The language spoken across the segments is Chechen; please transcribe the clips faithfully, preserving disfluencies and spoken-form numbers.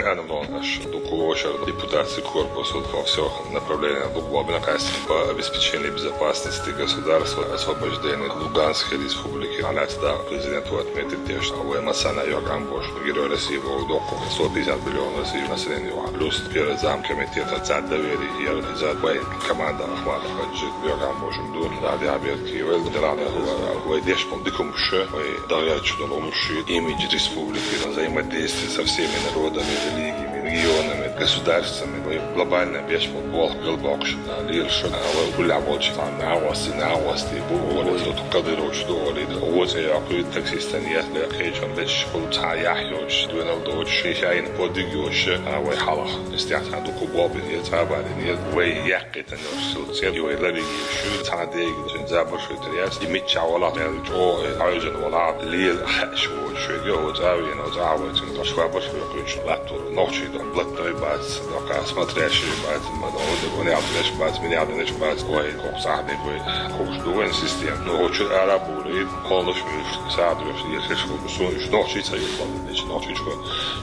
Аьнна долаш дукха вошар депутатский корпус вот во всех направлениях дукха бина къаьстина по обеспечению безопасности государства, освобождение Луганской республики. Аьлла да президент отметить деш, а вай массана йоагӀам бош. Герой России бо докко сто пятьдесят миллион России население. Плюс первый зам комитета за доверие, я за вай команда ахвата хаджи йоагӀам бош. Ду, да, да, берки, вай, да, да, вай, вай деш пол дикум ше, вай, да, я чудо ломуши, имидж республики, взаимодействие со всеми народами, религиями, регионами, государствами, вай, глобально беш пол бол, гал бокш, да, лир ше, а, вай, гуля болчи, там, на вас, на вас, ты, бу, вай, тут Кадырович, да, вай, да, вот, я, таксистан, я, да, кейчон, беш пол, ца, я, йоч, дуэнал, доч, шейхайн, подвиг, йоч, а, вай, халах, истяхта, дукха бобин, я, ца, барин, я, вай, я, Кхетан йош силцен, йой ларигийшур, цхьана дегӀ, цун забаршуй тӀеръяс, и мичча вала, мел чӀо, э, хьаьжан вала, лел хьаьш волчуьга, оцӀа вена, оцӀа вайцун, швабаш векъуч, латтур, нохчий дон, блатной бац, дока, смотрящий бац, мадо, оде, гонялдеш бац, минялдеш бац, ой, коксахдек, ой, кокш дуган систем. Но очу арабули, холош, садреш, ехеш, сун, нохчий цаги, нохчий чко,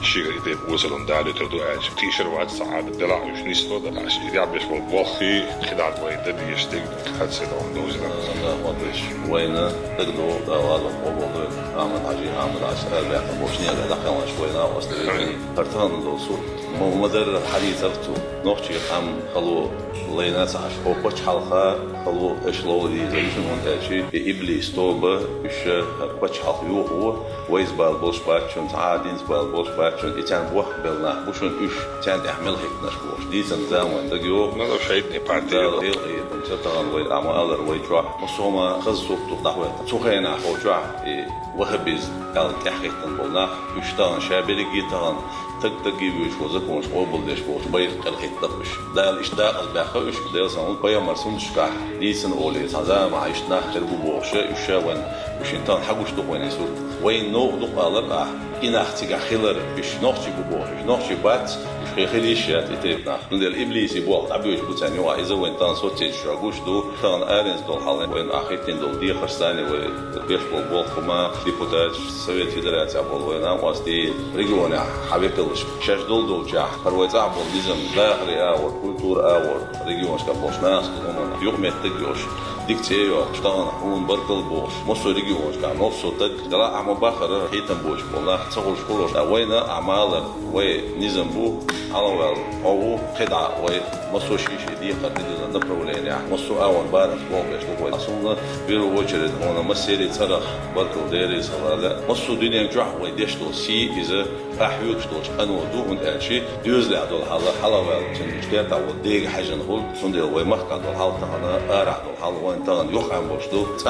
шига, иде, бусалам, дали, тоду, ач, тишер вац, саад, дела, уж, нисто, да, аш, я беш, вол, волхи, хидад, вай, да, диештиг, хацсе, да, он, дозина. Да, вот, виш, вайна, так, да, да, ладно, обо, да, Ахмад Хаджи, Ахмад Хаджи, Арбяка, Бошния, да, да, конечно, вайна, остальные. Хартан, да, су, мо-, мадер, хади, царцу, нохчи, ам, хало, лайна, цаш, о, пачхалха, хало, эшло, и, зависим, он, эши, и, иблис, тоба, уша, пачхалх, юху, Вайс бал болш баччун, цхьа а динца бал болш баччун, и царна бохк белла нах бу шун уьш, царна тӀехь мел хӀиттанаш болуш. Дийцан заман дагайогӀу. Ну, вообще, это не партия. Дала хӀил хӀетан ца тахана вай, амма алар вай чохь. Массо а ма хаза суртух дӀахӀойтта. Цу хенахь хо чохь, и ваххабизм аьлла тӀехь хӀиттан болу нах, уьш тахана ша берриге а тахана, таг-таги вуьйш ву законаш къобалдеш болчу байракх кӀел хӀиттина уьш. Дала иштта дакъазбаьхна уьш, Делан сан ву пайхамар суннаташкахь дийцина олий, цхьа зама иштта нах хир бу бохуш, уьш ша вайн, уьш шин тан хьагуш ду вайн и сурт. Вайн новкъа дукха алар ахь, и нах цигахь хилар, уьш нохчий бу бохуш, уьш нохчий бац, уьш хе хила йиш яц и тайпа нах. Цундела иблиси боху дӀабоьжуш бу царна юкъахь, иза вайн тан соцсеташ чохь гуш ду, тахана аренца долу хьал вайн ахь хӀиттина долу дехарш санна вай беш болу болх хӀума, депутаташ, Совет Федерацехь болу вайн накъостий, регионехь хьан векалш, шаьш долу долчохь, хӀара вай цӀахь болу низам, дахаре агӀор, культура агӀор, регионашкахь болуш нах, хӀуманна юкъаметтиг а йолуш, дика цӀе а йоккхуш, тахана хьуна баркалла бохуш, массо а регионашкахь, массо а таг, дала ахьа ма бахара, хӀетам боцуш болу нах, ца хуьлуш хуьлуш, ткъа вайна ахьа ма алар, вай низам бу, хьалаваьлла, хьо ву, кхидӀа вай, массо а шен-шен декхар дина направлениехь, массо а агӀор барамца болх беш ду вай. Суна, в первую очередь, хьуна массеран а цӀарах баркалла дерриг а ца лала. Массо а дуьнен чохь вай деш долу сий иза, ахь хьоьгуш долчу къано ду, хӀунда аьлча доьзалехь долу хьал, хьалаваьлла, цуьнан иштта тӀехь волу дега хьаьжна хуьлу, цундела вай махкахь долу хьал тахана, арахь долу хьал вайн тахана юхкъам болуш ду, цӀа